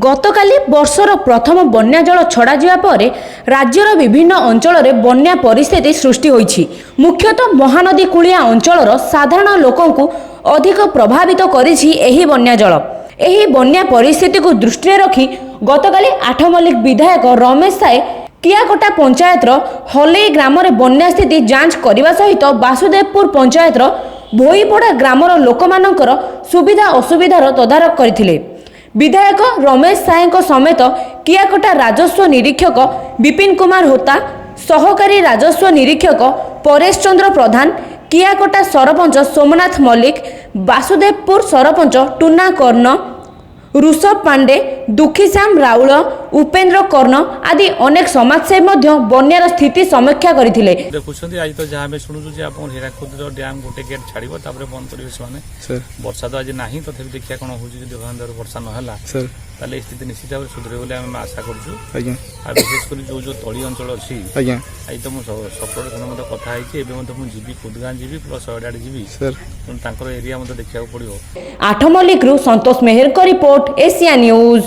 ଗତକାଲି ବର୍ଷର ପ୍ରଥମ ବନ୍ୟା ଜଳ ଛଡ଼ାଯିବା ପରେ ରାଜ୍ୟର ବିଭିନ୍ନ ଅଞ୍ଚଳରେ ବନ୍ୟା ପରିସ୍ଥିତି ସୃଷ୍ଟି ହୋଇଛି। ମୁଖ୍ୟତଃ ମହାନଦୀ କୂଳିଆ ଅଞ୍ଚଳର ସାଧାରଣ ଲୋକଙ୍କୁ ଅଧିକ ପ୍ରଭାବିତ କରିଛି ଏହି ବନ୍ୟା ଜଳ। ଏହି ବନ୍ୟା ପରିସ୍ଥିତିକୁ ଦୃଷ୍ଟିରେ ରଖି ଗତକାଲି ଆଠମଲ୍ଲିକ ବିଧାୟକ ରମେଶ ସାଏ କିଆକଟା ପଞ୍ଚାୟତର ହଲେଇ ଗ୍ରାମରେ ବନ୍ୟା ସ୍ଥିତି ଯାଞ୍ଚ କରିବା ସହିତ ବାସୁଦେବପୁର ପଞ୍ଚାୟତର ଭୋଇପଡ଼ା ଗ୍ରାମର ଲୋକମାନଙ୍କର ସୁବିଧା ଅସୁବିଧାର ତଦାରଖ କରିଥିଲେ। ବିଧାୟକ ରମେଶ ସାଏଙ୍କ ସମେତ କିଆକଟା ରାଜସ୍ୱ ନିରୀକ୍ଷକ ବିପିନ କୁମାର ହୋତା, ସହକାରୀ ରାଜସ୍ୱ ନିରୀକ୍ଷକ ପରେଶ ଚନ୍ଦ୍ର ପ୍ରଧାନ, କିଆକଟା ସରପଞ୍ଚ ସୋମନାଥ ମଲ୍ଲିକ, ବାସୁଦେବପୁର ସରପଞ୍ଚ ଟୁନା କର୍ଣ୍ଣ, ଋଷଭ ପାଣ୍ଡେ, ଦୁଃଖୀଶ୍ୟାମ ରାଉଳ, ଉପେନ୍ଦ୍ର କର୍ଣ୍ଣ ଆଦି ଅନେକ ସମାଜସେବୀ ମଧ୍ୟ ବନ୍ୟାର ସ୍ଥିତି ସମୀକ୍ଷା କରିଥିଲେ। ଦେଖୁଛନ୍ତି, ଆଜି ତ ଯାହା ଆମେ ଶୁଣୁଛୁ ଯେ ଆପଣ ହୀରାକୁଦର ଡ୍ୟାମ୍ ଗୋଟେ ଗେଟ୍ ଛାଡ଼ିବ, ତାପରେ ବନ୍ଦ କରିବେ ସେମାନେ। ବର୍ଷା ତ ଆଜି ନାହିଁ, ତଥାପି ଦେଖିବା କ'ଣ ହେଉଛି। ଯଦି ଭଗବାନ ବର୍ଷା ନହେଲା, ତାହେଲେ ଏ ସ୍ଥିତି ନିଶ୍ଚିତ ଭାବରେ ସୁଧୁରିବ ବୋଲି ଆମେ ଆଶା କରୁଛୁ। ଆଉ ବିଶେଷ କରି ଯୋଉ ଯୋଉ ତଳି ଅଞ୍ଚଳ ଅଛି, ଆଜି ତ ମୁଁ ସପୋର୍ଟ ସହିତ ମଧ୍ୟ କଥା ହେଇଛି। ଏବେ ମଧ୍ୟ ମୁଁ ଯିବି, ଖୁଦଗାଁ ଯିବି, ପ୍ଲସ୍ ଆଡ଼େ ଯିବି। ତେଣୁ ତାଙ୍କର ଏରିଆ ମଧ୍ୟ ଦେଖିବାକୁ ପଡ଼ିବ। ଆଠମଲ୍ଲିକରୁ ସନ୍ତୋଷ ମେହେରଙ୍କ ରିପୋର୍ଟ, ଏସିଆ ନ୍ୟୁଜ୍।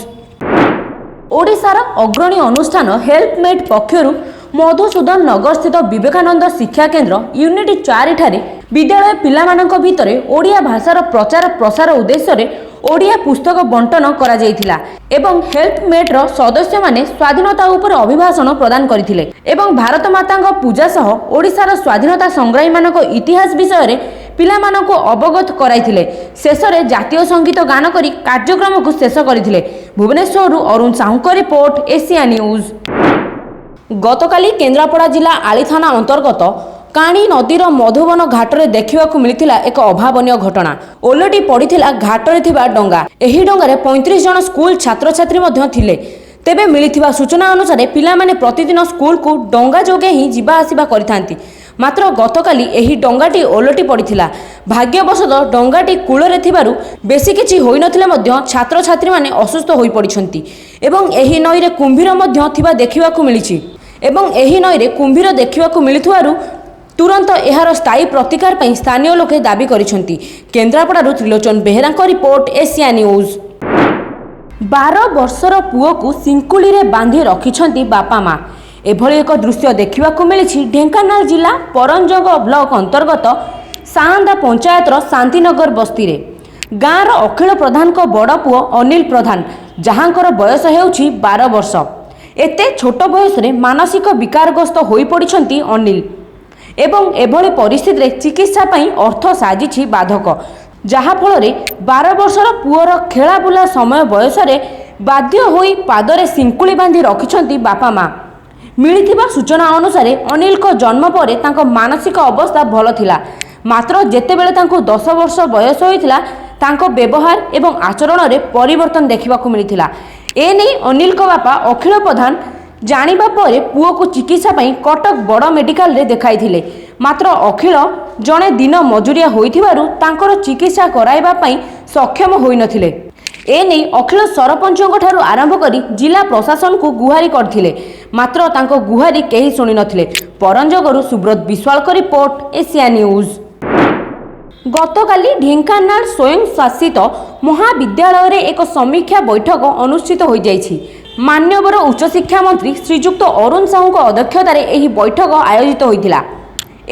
ଓଡ଼ିଶାର ଅଗ୍ରଣୀ ଅନୁଷ୍ଠାନ ହେଲ୍ପମେଟ୍ ପକ୍ଷରୁ ମଧୁସୂଦନ ନଗରସ୍ଥିତ ବିବେକାନନ୍ଦ ଶିକ୍ଷା କେନ୍ଦ୍ର ୟୁନିଟ୍ 4ଠାରେ ବିଦ୍ୟାଳୟ ପିଲାମାନଙ୍କ ଭିତରେ ଓଡ଼ିଆ ଭାଷାର ପ୍ରଚାର ପ୍ରସାର ଉଦ୍ଦେଶ୍ୟରେ ଓଡ଼ିଆ ପୁସ୍ତକ ବଣ୍ଟନ କରାଯାଇଥିଲା ଏବଂ ହେଲ୍ପମେଟ୍ର ସଦସ୍ୟମାନେ ସ୍ୱାଧୀନତା ଉପରେ ଅଭିଭାଷଣ ପ୍ରଦାନ କରିଥିଲେ ଏବଂ ଭାରତ ମାତାଙ୍କ ପୂଜା ସହ ଓଡ଼ିଶାର ସ୍ୱାଧୀନତା ସଂଗ୍ରାମୀମାନଙ୍କ ଇତିହାସ ବିଷୟରେ ପିଲାମାନଙ୍କୁ ଅବଗତ କରାଇଥିଲେ। ଶେଷରେ ଜାତୀୟ ସଙ୍ଗୀତ ଗାନ କରି କାର୍ଯ୍ୟକ୍ରମକୁ ଶେଷ କରିଥିଲେ। ଭୁବନେଶ୍ୱରରୁ ଅରୁଣ ସାହୁଙ୍କ ରିପୋର୍ଟ, ଏସିଆ ନ୍ୟୁଜ୍। ଗତକାଲି କେନ୍ଦ୍ରାପଡ଼ା ଜିଲ୍ଲା ଆଳି ଥାନା ଅନ୍ତର୍ଗତ କାଣି ନଦୀର ମଧୁବନ ଘାଟରେ ଦେଖିବାକୁ ମିଳିଥିଲା ଏକ ଅଭାବନୀୟ ଘଟଣା। ଓଲଟି ପଡ଼ିଥିଲା ଘାଟରେ ଥିବା ଡଙ୍ଗା। ଏହି ଡଙ୍ଗାରେ 35 ଜଣ ସ୍କୁଲ ଛାତ୍ରଛାତ୍ରୀ ମଧ୍ୟ ଥିଲେ। ତେବେ ମିଳିଥିବା ସୂଚନା ଅନୁସାରେ ପିଲାମାନେ ପ୍ରତିଦିନ ସ୍କୁଲକୁ ଡଙ୍ଗା ଯୋଗେ ହିଁ ଯିବା ଆସିବା କରିଥାନ୍ତି। ମାତ୍ର ଗତକାଲି ଏହି ଡଙ୍ଗାଟି ଓଲଟି ପଡ଼ିଥିଲା। ଭାଗ୍ୟବଶତଃ ଡଙ୍ଗାଟି କୂଳରେ ଥିବାରୁ ବେଶୀ କିଛି ହୋଇନଥିଲେ ମଧ୍ୟ ଛାତ୍ରଛାତ୍ରୀମାନେ ଅସୁସ୍ଥ ହୋଇପଡ଼ିଛନ୍ତି ଏବଂ ଏହି ନଈରେ କୁମ୍ଭୀର ମଧ୍ୟ ଥିବା ଦେଖିବାକୁ ମିଳିଛି ଏବଂ ଏହି ନଈରେ କୁମ୍ଭୀର ଦେଖିବାକୁ ମିଳୁଥିବାରୁ ତୁରନ୍ତ ଏହାର ସ୍ଥାୟୀ ପ୍ରତିକାର ପାଇଁ ସ୍ଥାନୀୟ ଲୋକେ ଦାବି କରିଛନ୍ତି। କେନ୍ଦ୍ରାପଡ଼ାରୁ ତ୍ରିଲୋଚନ ବେହେରାଙ୍କ ରିପୋର୍ଟ, ଏସିଆ ନ୍ୟୁଜ୍। 12 ବର୍ଷର ପୁଅକୁ ଶିଙ୍କୁଳିରେ ବାନ୍ଧି ରଖିଛନ୍ତି ବାପା ମା। ଏଭଳି ଏକ ଦୃଶ୍ୟ ଦେଖିବାକୁ ମିଳିଛି ଢେଙ୍କାନାଳ ଜିଲ୍ଲା ପରଞ୍ଜଙ୍ଗ ବ୍ଲକ ଅନ୍ତର୍ଗତ ସାଆନ୍ଦା ପଞ୍ଚାୟତର ଶାନ୍ତିନଗର ବସ୍ତିରେ। ଗାଁର ଅଖିଳ ପ୍ରଧାନଙ୍କ ବଡ଼ ପୁଅ ଅନିଲ ପ୍ରଧାନ, ଯାହାଙ୍କର ବୟସ ହେଉଛି 12 ବର୍ଷ। ଏତେ ଛୋଟ ବୟସରେ ମାନସିକ ବିକାରଗ୍ରସ୍ତ ହୋଇପଡ଼ିଛନ୍ତି ଅନିଲ ଏବଂ ଏଭଳି ପରିସ୍ଥିତିରେ ଚିକିତ୍ସା ପାଇଁ ଅର୍ଥ ସାଜିଛି ବାଧକ, ଯାହାଫଳରେ 12 ବର୍ଷର ପୁଅର ଖେଳାବୁଲା ସମୟ ବୟସରେ ବାଧ୍ୟ ହୋଇ ପାଦରେ ଶିଙ୍କୁଳି ବାନ୍ଧି ରଖିଛନ୍ତି ବାପା ମା। ମିଳିଥିବା ସୂଚନା ଅନୁସାରେ ଅନିଲଙ୍କ ଜନ୍ମ ପରେ ତାଙ୍କ ମାନସିକ ଅବସ୍ଥା ଭଲ ଥିଲା। ମାତ୍ର ଯେତେବେଳେ ତାଙ୍କୁ 10 ବର୍ଷ ବୟସ ହୋଇଥିଲା, ତାଙ୍କ ବ୍ୟବହାର ଏବଂ ଆଚରଣରେ ପରିବର୍ତ୍ତନ ଦେଖିବାକୁ ମିଳିଥିଲା। ଏନେଇ ଅନିଲଙ୍କ ବାପା ଅଖିଳ ପ୍ରଧାନ ଜାଣିବା ପରେ ପୁଅକୁ ଚିକିତ୍ସା ପାଇଁ କଟକ ବଡ଼ ମେଡିକାଲରେ ଦେଖାଇଥିଲେ। ମାତ୍ର ଅଖିଳ ଜଣେ ଦିନ ମଜୁରିଆ ହୋଇଥିବାରୁ ତାଙ୍କର ଚିକିତ୍ସା କରାଇବା ପାଇଁ ସକ୍ଷମ ହୋଇନଥିଲେ। ଏନେଇ ଅଖିଳ ସରପଞ୍ଚଙ୍କ ଠାରୁ ଆରମ୍ଭ କରି ଜିଲ୍ଲା ପ୍ରଶାସନକୁ ଗୁହାରି କରିଥିଲେ। ମାତ୍ର ତାଙ୍କ ଗୁହାରି କେହି ଶୁଣିନଥିଲେ। ପରଞ୍ଜଗରୁ ସୁବ୍ରତ ବିଶ୍ୱାଳଙ୍କ ରିପୋର୍ଟ, ଏସିଆ ନ୍ୟୁଜ୍। ଗତକାଲି ଢେଙ୍କାନାଳ ସ୍ୱୟଂଶାସିତ ମହାବିଦ୍ୟାଳୟରେ ଏକ ସମୀକ୍ଷା ବୈଠକ ଅନୁଷ୍ଠିତ ହୋଇଯାଇଛି। ମାନ୍ୟବର ଉଚ୍ଚଶିକ୍ଷା ମନ୍ତ୍ରୀ ଶ୍ରୀଯୁକ୍ତ ଅରୁଣ ସାହୁଙ୍କ ଅଧ୍ୟକ୍ଷତାରେ ଏହି ବୈଠକ ଆୟୋଜିତ ହୋଇଥିଲା।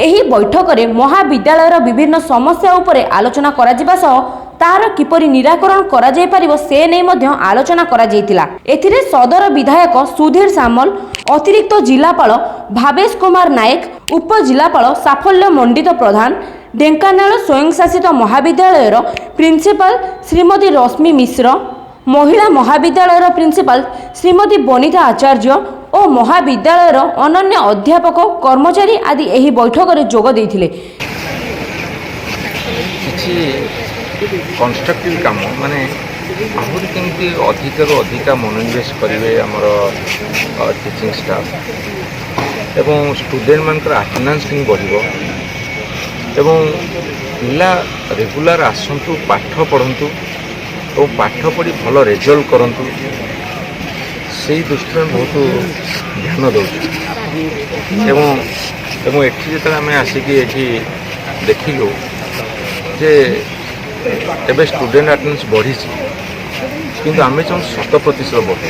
ଏହି ବୈଠକରେ ମହାବିଦ୍ୟାଳୟର ବିଭିନ୍ନ ସମସ୍ୟା ଉପରେ ଆଲୋଚନା କରାଯିବା ସହ ତାହାର କିପରି ନିରାକରଣ କରାଯାଇପାରିବ, ସେ ନେଇ ମଧ୍ୟ ଆଲୋଚନା କରାଯାଇଥିଲା। ଏଥିରେ ସଦର ବିଧାୟକ ସୁଧୀର ସାମଲ, ଅତିରିକ୍ତ ଜିଲ୍ଲାପାଳ ଭାବେଶ କୁମାର ନାୟକ, ଉପଜିଲ୍ଲାପାଳ ସାଫଲ୍ୟ ମଣ୍ଡିତ ପ୍ରଧାନ, ଢେଙ୍କାନାଳ ସ୍ୱୟଂଶାସିତ ମହାବିଦ୍ୟାଳୟର ପ୍ରିନ୍ସିପାଲ ଶ୍ରୀମତୀ ରଶ୍ମି ମିଶ୍ର, ମହିଳା ମହାବିଦ୍ୟାଳୟର ପ୍ରିନ୍ସିପାଲ ଶ୍ରୀମତୀ ବନିତା ଆଚାର୍ଯ୍ୟ ଓ ମହାବିଦ୍ୟାଳୟର ଅନ୍ୟାନ୍ୟ ଅଧ୍ୟାପକ କର୍ମଚାରୀ ଆଦି ଏହି ବୈଠକରେ ଯୋଗ ଦେଇଥିଲେ। କିଛି କନଷ୍ଟ୍ରକ୍ଟିଭ୍ କାମ, ମାନେ ଆହୁରି କେମିତି ଅଧିକରୁ ଅଧିକା ମନୋନିବେଶ କରିବେ ଆମର ଟିଚିଂ ଷ୍ଟାଫ୍ ଏବଂ ଷ୍ଟୁଡେଣ୍ଟମାନଙ୍କର ଆଟେଣ୍ଡାନ୍ସ କେମିତି ବଢ଼ିବ ଏବଂ ପିଲା ରେଗୁଲାର ଆସନ୍ତୁ, ପାଠ ପଢ଼ନ୍ତୁ ଏବଂ ପାଠ ପଢ଼ି ଭଲ ରେଜଲ୍ଟ କରନ୍ତୁ, ସେଇ ଦୃଷ୍ଟିରେ ଆମେ ବହୁତ ଧ୍ୟାନ ଦେଉଛୁ। ଏବଂ ଏଠି ଯେତେବେଳେ ଆମେ ଆସିକି ଏଠି ଦେଖିଲୁ ଯେ ଏବେ ଷ୍ଟୁଡେଣ୍ଟ ଆଟେଣ୍ଡାନ୍ସ ବଢ଼ିଛି, କିନ୍ତୁ ଆମେ ଚାହୁଁଛୁ 100% ବଢ଼ୁ।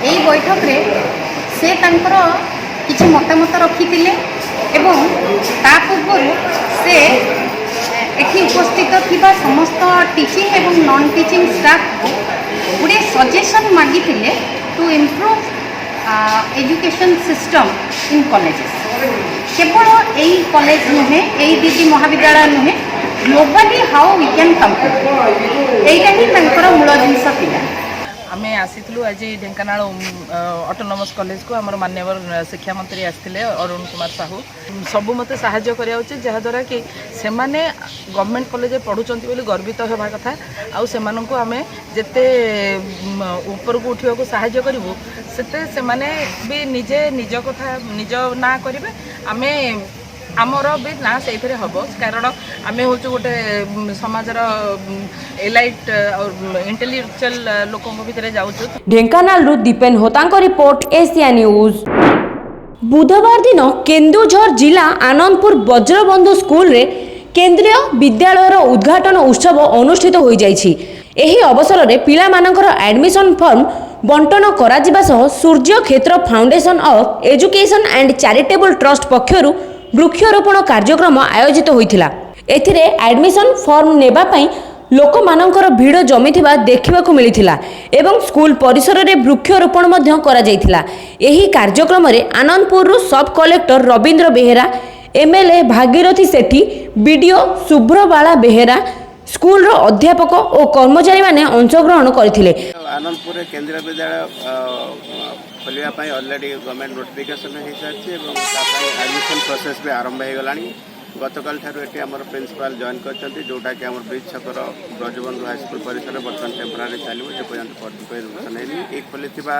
ଏଇ ବୈଠକରେ ସେ ତାଙ୍କର କିଛି ମତାମତ ରଖିଥିଲେ ଏବଂ ତା ପୂର୍ବରୁ ସେ ଏଠି ଉପସ୍ଥିତ ଥିବା ସମସ୍ତ ଟିଚିଂ ଏବଂ ନନ୍ ଟିଚିଂ ଷ୍ଟାଫ୍କୁ ଗୁଡ଼ିଏ ସଜେସନ୍ ମାଗିଥିଲେ to improve education system in colleges। କେବଳ ଏଇ କଲେଜ ନୁହେଁ, ଏଇ ଦୁଇଟି ମହାବିଦ୍ୟାଳୟ ନୁହେଁ, globally how we can compete, ଏଇଟା ହିଁ ତାଙ୍କର ମୂଳ ଜିନିଷ ଥିଲା। ଆମେ ଆସିଥିଲୁ ଆଜି ଢେଙ୍କାନାଳ ଅଟୋନମସ୍ କଲେଜକୁ। ଆମର ମାନ୍ୟବର ଶିକ୍ଷାମନ୍ତ୍ରୀ ଆସିଥିଲେ, ଅରୁଣ କୁମାର ସାହୁ। ସବୁ ମୋତେ ସାହାଯ୍ୟ କରିବା ଉଚିତ, ଯାହାଦ୍ୱାରା କି ସେମାନେ ଗଭର୍ଣ୍ଣମେଣ୍ଟ କଲେଜରେ ପଢ଼ୁଛନ୍ତି ବୋଲି ଗର୍ବିତ ହେବା କଥା। ଆଉ ସେମାନଙ୍କୁ ଆମେ ଯେତେ ଉପରକୁ ଉଠିବାକୁ ସାହାଯ୍ୟ କରିବୁ, ସେତେ ସେମାନେ ବି ନିଜେ ନିଜ କଥା ନିଜ ନାଁ କରିବେ। ଆମେ ଆମର ବି ନାଁ ସେଇଥିରେ ହେବ, କାରଣ ଆମେ ହେଉଛୁ ଗୋଟେ ସମାଜର ଏଲାଇଟ୍ ଆଉ ଇଣ୍ଟେଲିଜେଣ୍ଟ ଲୋକଙ୍କ ଭିତରେ ଯାଉଛୁ। ଢେଙ୍କାନାଳରୁ ଦୀପେନ ହୋତାଙ୍କ ରିପୋର୍ଟ, ଏସିଆ ନ୍ୟୁଜ୍। ବୁଧବାର ଦିନ କେନ୍ଦୁଝର ଜିଲ୍ଲା ଆନନ୍ଦପୁର ବଜ୍ରବନ୍ଧୁ ସ୍କୁଲରେ କେନ୍ଦ୍ରୀୟ ବିଦ୍ୟାଳୟର ଉଦ୍ଘାଟନ ଉତ୍ସବ ଅନୁଷ୍ଠିତ ହୋଇଯାଇଛି। ଏହି ଅବସରରେ ପିଲାମାନଙ୍କର ଆଡମିସନ ଫର୍ମ ବଣ୍ଟନ କରାଯିବା ସହ Suryakshetra foundation of education and charitable trust ପକ୍ଷରୁ ବୃକ୍ଷରୋପଣ କାର୍ଯ୍ୟକ୍ରମ ଆୟୋଜିତ ହୋଇଥିଲା। ଏଥିରେ ଆଡମିସନ ଫର୍ମ ନେବା ପାଇଁ ଲୋକମାନଙ୍କର ଭିଡ଼ ଜମିଥିବା ଦେଖିବାକୁ ମିଳିଥିଲା ଏବଂ ସ୍କୁଲ ପରିସରରେ ବୃକ୍ଷରୋପଣ ମଧ୍ୟ କରାଯାଇଥିଲା। ଏହି କାର୍ଯ୍ୟକ୍ରମରେ ଆନନ୍ଦପୁରରୁ sub collector Rabindra Behera, MLA Bhagirathi Sethi, BDO Subhrabala Behera, ସ୍କୁଲର ଅଧ୍ୟାପକ ଓ କର୍ମଚାରୀମାନେ ଅଂଶଗ୍ରହଣ କରିଥିଲେ। ଆନନ୍ଦପୁରରେ କେନ୍ଦ୍ରୀୟ ବିଦ୍ୟାଳୟ ଖୋଲିବା ପାଇଁ ଅଲରେଡ଼ି ଗଭର୍ଣ୍ଣମେଣ୍ଟ ନୋଟିଫିକେସନ୍ ହେଇସାରିଛି ଏବଂ ତା ପାଇଁ ଆଡ଼ମିସନ୍ ପ୍ରୋସେସ୍ ବି ଆରମ୍ଭ ହେଇଗଲାଣି। ଗତକାଲି ଠାରୁ ଏଠି ଆମର ପ୍ରିନ୍ସିପାଲ ଜଏନ୍ କରିଛନ୍ତି, ଯେଉଁଟାକି ଆମର ବ୍ରିଜ୍ ଛକର ବ୍ରଜବନ୍ଧୁ ହାଇସ୍କୁଲ ପରିସରରେ ବର୍ତ୍ତମାନ ଟେମ୍ପୋରାରୀ ଚାଲିବ, ଯେପର୍ଯ୍ୟନ୍ତ ପରିବର୍ତ୍ତନ ହେଇନି। ଏ ଖୋଲିଥିବା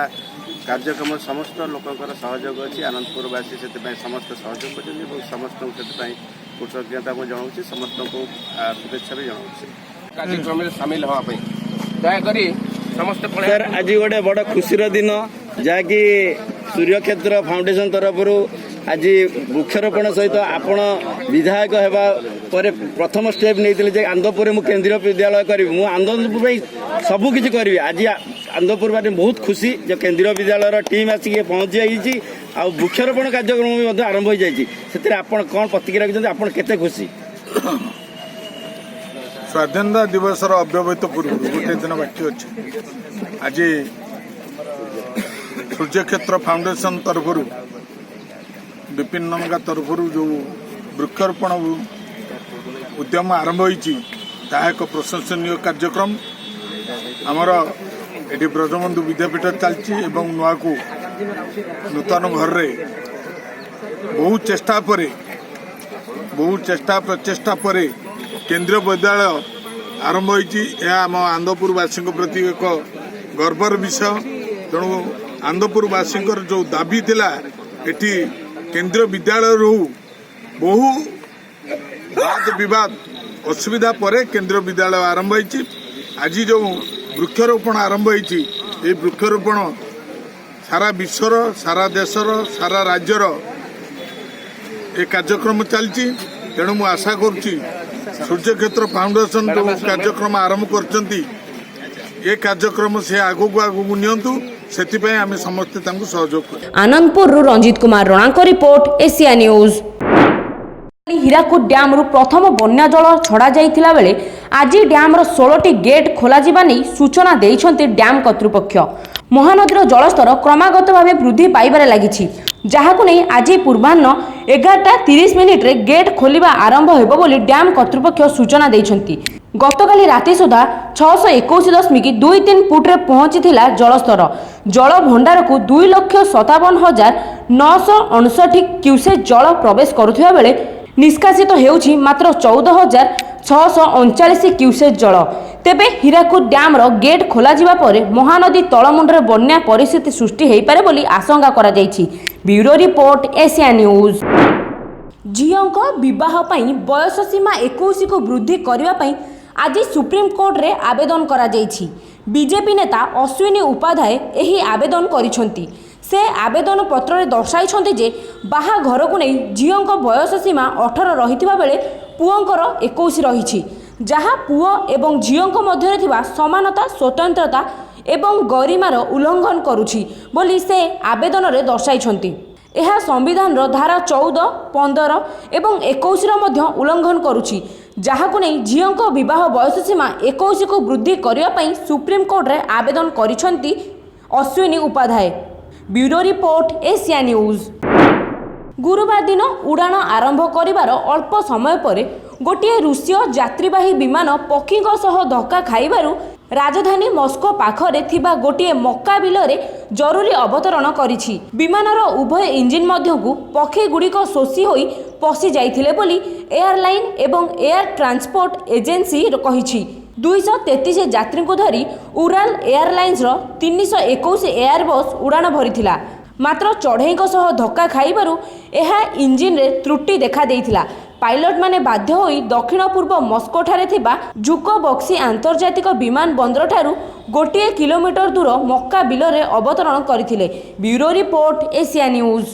କାର୍ଯ୍ୟକ୍ରମ ସମସ୍ତ ଲୋକଙ୍କର ସହଯୋଗ ଅଛି। ଆନନ୍ଦପୁରବାସୀ ସେଥିପାଇଁ ସମସ୍ତେ ସହଯୋଗ କରିଛନ୍ତି ଏବଂ ସମସ୍ତଙ୍କୁ ସେଥିପାଇଁ କୃତଜ୍ଞତା ମୁଁ ଜଣାଉଛି, ସମସ୍ତଙ୍କୁ ଶୁଭେଚ୍ଛା ବି ଜଣାଉଛି। କାର୍ଯ୍ୟକ୍ରମରେ ସାମିଲ ହେବା ପାଇଁ ଦୟାକରି ସମସ୍ତେ ପଳେଇ ସାର୍, ଆଜି ଗୋଟେ ବଡ଼ ଖୁସିର ଦିନ, ଯାହାକି ସୂର୍ଯ୍ୟକ୍ଷେତ୍ର ଫାଉଣ୍ଡେସନ ତରଫରୁ ଆଜି ବୃକ୍ଷରୋପଣ ସହିତ ଆପଣ ବିଧାୟକ ହେବା ପରେ ପ୍ରଥମ ଷ୍ଟେପ୍ ନେଇଥିଲେ ଯେ ଆନନ୍ଦପୁରରେ ମୁଁ କେନ୍ଦ୍ରୀୟ ବିଦ୍ୟାଳୟ କରିବି, ମୁଁ ଆନନ୍ଦପୁର ପାଇଁ ସବୁ କିଛି କରିବି। ଆଜି ଆନନ୍ଦପୁର ପାଇଁ ବହୁତ ଖୁସି ଯେ କେନ୍ଦ୍ରୀୟ ବିଦ୍ୟାଳୟର ଟିମ୍ ଆସିକି ପହଞ୍ଚି ଯାଇଛି ଆଉ ବୃକ୍ଷରୋପଣ କାର୍ଯ୍ୟକ୍ରମ ବି ମଧ୍ୟ ଆରମ୍ଭ ହୋଇଯାଇଛି। ସେଥିରେ ଆପଣ କ'ଣ ପ୍ରତିକ୍ରିୟା ରଖିଛନ୍ତି? ଆପଣ କେତେ ଖୁସି? ସ୍ୱାଧୀନତା ଦିବସର ଅବ୍ୟବହିତ ପୂର୍ବରୁ ଗୋଟିଏ ଦିନ ବାକି ଅଛି। ଆଜି ସୂର୍ଯ୍ୟକ୍ଷେତ୍ର ଫାଉଣ୍ଡେସନ ତରଫରୁ, ବିପିନ ନନ୍ଦା ତରଫରୁ ଯେଉଁ ବୃକ୍ଷରୋପଣ ଉଦ୍ୟମ ଆରମ୍ଭ ହୋଇଛି, ତାହା ଏକ ପ୍ରଶଂସନୀୟ କାର୍ଯ୍ୟକ୍ରମ। ଆମର ଏଠି ବ୍ରଜବନ୍ଧୁ ବିଦ୍ୟାପୀଠ ଚାଲିଛି ଏବଂ ନୂଆକୁ ନୂତନ ଘରରେ ବହୁ ଚେଷ୍ଟା ପରେ, ବହୁ ଚେଷ୍ଟା ପ୍ରଚେଷ୍ଟା ପରେ କେନ୍ଦ୍ରୀୟ ବିଦ୍ୟାଳୟ ଆରମ୍ଭ ହୋଇଛି। ଏହା ଆମ ଆନନ୍ଦପୁରବାସୀଙ୍କ ପ୍ରତି ଏକ ଗର୍ବର ବିଷୟ। ତେଣୁ ଆନନ୍ଦପୁରବାସୀଙ୍କର ଯେଉଁ ଦାବି ଥିଲା ଏଠି କେନ୍ଦ୍ରୀୟ ବିଦ୍ୟାଳୟ ରହୁ, ବହୁ ବାଦ ବିବାଦ ଅସୁବିଧା ପରେ କେନ୍ଦ୍ରୀୟ ବିଦ୍ୟାଳୟ ଆରମ୍ଭ ହୋଇଛି। ଆଜି ଯେଉଁ ବୃକ୍ଷରୋପଣ ଆରମ୍ଭ ହୋଇଛି, ଏହି ବୃକ୍ଷରୋପଣ ସାରା ବିଶ୍ୱର, ସାରା ଦେଶର, ସାରା ରାଜ୍ୟର ଏ କାର୍ଯ୍ୟକ୍ରମ ଚାଲିଛି। ତେଣୁ ମୁଁ ଆଶା କରୁଛି, ସୂର୍ଯ୍ୟକ୍ଷେତ୍ର ଫାଉଣ୍ଡେସନ ଯେଉଁ କାର୍ଯ୍ୟକ୍ରମ ଆରମ୍ଭ କରିଛନ୍ତି, ଏ କାର୍ଯ୍ୟକ୍ରମ ସେ ଆଗକୁ ଆଗକୁ ନିଅନ୍ତୁ। ସେଥିପାଇଁ ଆମେ ସମସ୍ତେ ତାଙ୍କୁ ସହଯୋଗ କରିବୁ। ଆନନ୍ଦପୁରରୁ ରଞ୍ଜିତ କୁମାର ରଣାଙ୍କ ରିପୋର୍ଟ, ଏସିଆ ନ୍ୟୁଜ୍। ହୀରାକୁଦ ଡ୍ୟାମରୁ ପ୍ରଥମ ବନ୍ୟା ଜଳ ଛଡ଼ାଯାଇଥିଲା ବେଳେ ଆଜି ଡ୍ୟାମର 16ଟି ଗେଟ୍ ଖୋଲାଯିବା ନେଇ ସୂଚନା ଦେଇଛନ୍ତି ଡ୍ୟାମ କର୍ତ୍ତୃପକ୍ଷ। ମହାନଦୀର ଜଳସ୍ତର କ୍ରମାଗତ ଭାବେ ବୃଦ୍ଧି ପାଇବାରେ ଲାଗିଛି, ଯାହାକୁ ନେଇ ଆଜି ପୂର୍ବାହ୍ନ 11ଟା 30 ମିନିଟ୍ରେ ଗେଟ୍ ଖୋଲିବା ଆରମ୍ଭ ହେବ ବୋଲି ଡ୍ୟାମ କର୍ତ୍ତୃପକ୍ଷ ସୂଚନା ଦେଇଛନ୍ତି। ଗତକାଲି ରାତି ସୁଦ୍ଧା 621.23 ଫୁଟରେ ପହଞ୍ଚିଥିଲା ଜଳସ୍ତର। ଜଳ ଭଣ୍ଡାରକୁ 2,57,959 କ୍ୟୁସେକ୍ ଜଳ ପ୍ରବେଶ କରୁଥିବା ବେଳେ ନିଷ୍କାସିତ ହେଉଛି ମାତ୍ର 14,639 କ୍ୟୁସେକ୍ ଜଳ। ତେବେ ହୀରାକୁଦ ଡ୍ୟାମର ଗେଟ୍ ଖୋଲାଯିବା ପରେ ମହାନଦୀ ତଳମୁଣ୍ଡରେ ବନ୍ୟା ପରିସ୍ଥିତି ସୃଷ୍ଟି ହୋଇପାରେ ବୋଲି ଆଶଙ୍କା କରାଯାଇଛି। Bureau report, Asia news. ଝିଅଙ୍କ ବିବାହ ପାଇଁ ବୟସ ସୀମା 21କୁ ବୃଦ୍ଧି କରିବା ପାଇଁ ଆଜି ସୁପ୍ରିମକୋର୍ଟରେ ଆବେଦନ କରାଯାଇଛି। ବିଜେପି ନେତା ଅଶ୍ୱିନୀ ଉପାଧ୍ୟାୟ ଏହି ଆବେଦନ କରିଛନ୍ତି। ସେ ଆବେଦନ ପତ୍ରରେ ଦର୍ଶାଇଛନ୍ତି ଯେ ବାହାଘରକୁ ନେଇ ଝିଅଙ୍କ ବୟସ ସୀମା 18 ରହିଥିବା ବେଳେ ପୁଅଙ୍କର 21 ରହିଛି। ଯାହା ପୁଅ ଏବଂ ଝିଅଙ୍କ ମଧ୍ୟରେ ଥିବା ସମାନତା, ସ୍ୱତନ୍ତ୍ରତା ଏବଂ ଗରିମାର ଉଲ୍ଲଂଘନ କରୁଛି ବୋଲି ସେ ଆବେଦନରେ ଦର୍ଶାଇଛନ୍ତି। ଏହା ସମ୍ବିଧାନର ଧାରା 14, 15 ଏବଂ 21ର ମଧ୍ୟ ଉଲ୍ଲଂଘନ କରୁଛି, ଯାହାକୁ ନେଇ ଝିଅଙ୍କ ବିବାହ ବୟସ ସୀମା 21କୁ ବୃଦ୍ଧି କରିବା ପାଇଁ ସୁପ୍ରିମକୋର୍ଟରେ ଆବେଦନ କରିଛନ୍ତି Ashwini Upadhyay. Bureau report, Asia news. ଗୁରୁବାର ଦିନ ଉଡ଼ାଣ ଆରମ୍ଭ କରିବାର ଅଳ୍ପ ସମୟ ପରେ ଗୋଟିଏ ରୁଷୀୟ ଯାତ୍ରୀବାହୀ ବିମାନ ପକ୍ଷୀଙ୍କ ସହ ଧକ୍କା ଖାଇବାରୁ ରାଜଧାନୀ ମସ୍କୋ ପାଖରେ ଥିବା ଗୋଟିଏ ମକା ବିଲରେ ଜରୁରୀ ଅବତରଣ କରିଛି। ବିମାନର ଉଭୟ ଇଞ୍ଜିନ୍ ମଧ୍ୟକୁ ପକ୍ଷୀଗୁଡ଼ିକ ଶୋଷି ହୋଇ ପଶି ଯାଇଥିଲେ ବୋଲି ଏୟାରଲାଇନ୍ ଏବଂ ଏୟାର ଟ୍ରାନ୍ସପୋର୍ଟ ଏଜେନ୍ସି କହିଛି। 233 ଯାତ୍ରୀଙ୍କୁ ଧରି ଉରାଲ ଏୟାରଲାଇନ୍ସର 321 ଏୟାରବସ୍ ଉଡ଼ାଣ ଭରିଥିଲା। ମାତ୍ର ଚଢ଼େଇଙ୍କ ସହ ଧକ୍କା ଖାଇବାରୁ ଏହା ଇଞ୍ଜିନରେ ତ୍ରୁଟି ଦେଖାଦେଇଥିଲା। ପାଇଲଟମାନେ ବାଧ୍ୟ ହୋଇ ଦକ୍ଷିଣ ପୂର୍ବ ମସ୍କୋଠାରେ ଥିବା ଝୁକୋଭସ୍କି ଆନ୍ତର୍ଜାତିକ ବିମାନ ବନ୍ଦରଠାରୁ 1 କିଲୋମିଟର ଦୂର ମକା ବିଲରେ ଅବତରଣ କରିଥିଲେ। Bureau report, Asia news.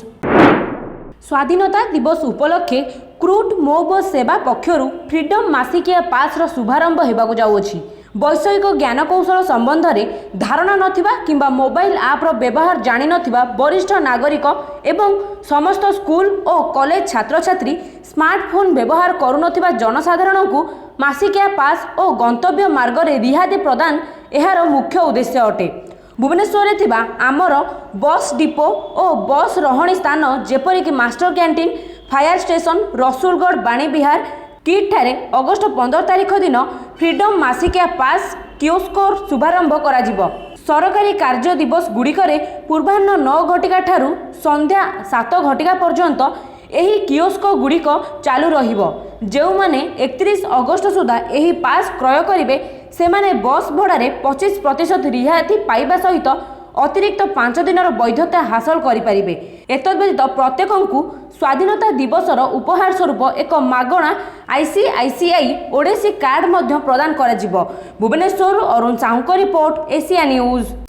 ସ୍ୱାଧୀନତା ଦିବସ ଉପଲକ୍ଷେ କ୍ରୁଟ୍ ମୋ ବସ୍ ସେବା ପକ୍ଷରୁ ଫ୍ରିଡମ୍ ମାସିକିଆ ପାସ୍ର ଶୁଭାରମ୍ଭ ହେବାକୁ ଯାଉଅଛି। ବୈଷୟିକ ଜ୍ଞାନକୌଶଳ ସମ୍ବନ୍ଧରେ ଧାରଣା ନଥିବା କିମ୍ବା ମୋବାଇଲ ଆପ୍ର ବ୍ୟବହାର ଜାଣିନଥିବା ବରିଷ୍ଠ ନାଗରିକ ଏବଂ ସମସ୍ତ ସ୍କୁଲ ଓ କଲେଜ ଛାତ୍ରଛାତ୍ରୀ, ସ୍ମାର୍ଟଫୋନ୍ ବ୍ୟବହାର କରୁନଥିବା ଜନସାଧାରଣଙ୍କୁ ମାସିକିଆ ପାସ୍ ଓ ଗନ୍ତବ୍ୟ ମାର୍ଗରେ ରିହାତି ପ୍ରଦାନ ଏହାର ମୁଖ୍ୟ ଉଦ୍ଦେଶ୍ୟ ଅଟେ। ଭୁବନେଶ୍ୱରରେ ଥିବା ଆମର ବସ୍ ଡିପୋ ଓ ବସ୍ ରହଣି ସ୍ଥାନ, ଯେପରିକି master canteen, fire station, Rasulgarh, Banibihar, କିଟ୍ଠାରେ ଅଗଷ୍ଟ 15 ତାରିଖ ଦିନ ଫ୍ରିଡମ୍ ମାସିକିଆ ପାସ୍ କିଓସ୍କୋର ଶୁଭାରମ୍ଭ କରାଯିବ। ସରକାରୀ କାର୍ଯ୍ୟ ଦିବସ ଗୁଡ଼ିକରେ ପୂର୍ବାହ୍ନ 9 ଘଟିକା ଠାରୁ ସନ୍ଧ୍ୟା 7 ଘଟିକା ପର୍ଯ୍ୟନ୍ତ ଏହି କିଓସ୍କୋ ଗୁଡ଼ିକ ଚାଲୁ ରହିବ। ଯେଉଁମାନେ 31 ଅଗଷ୍ଟ ସୁଦ୍ଧା ଏହି ପାସ୍ କ୍ରୟ କରିବେ, ସେମାନେ ବସ୍ ଭଡ଼ାରେ 25% ରିହାତି ପାଇବା ସହିତ ଅତିରିକ୍ତ 5 ଦିନର ବୈଧତା ହାସଲ କରିପାରିବେ। ଏତଦ୍ବ୍ୟତୀତ ପ୍ରତ୍ୟେକଙ୍କୁ ସ୍ୱାଧୀନତା ଦିବସର ଉପହାର ସ୍ୱରୂପ ଏକ ମାଗଣା ଆଇସିଆଇସିଆଇ ଓଡିସି କାର୍ଡ ମଧ୍ୟ ପ୍ରଦାନ କରାଯିବ। ଭୁବନେଶ୍ୱରରୁ ଅରୁଣ ସାହୁଙ୍କ ରିପୋର୍ଟ, ଏସିଆ ନ୍ୟୁଜ୍।